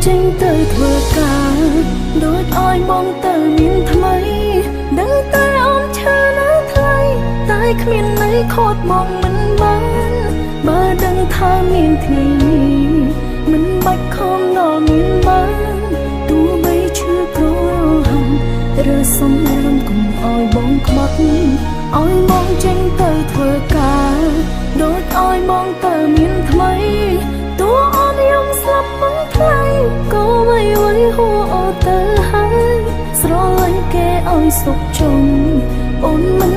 ចេញទៅធ្វើការដូចឲ្យបងទៅមានថ្មីដឹងតែអូនឈឺនៅថ្លៃតែគ្មានន័យខត់បងមិនបានបើដឹងថាមានថ្ងៃនេះមិនបាច់ខំដល់មានបានទោះបីឈឺក្រហាំឬសំរាមកុំឲ្យបងក្បត់ឲ្យបងចេញទៅធ្វើការដូចឲ្យបងទៅមានថ្មី តួអូនយំស្លាប់មកថ្លៃក៏ໄວໄວហួអូទៅហើយស្រឡាញ់គេឲ្យសុខជុំអូនមិន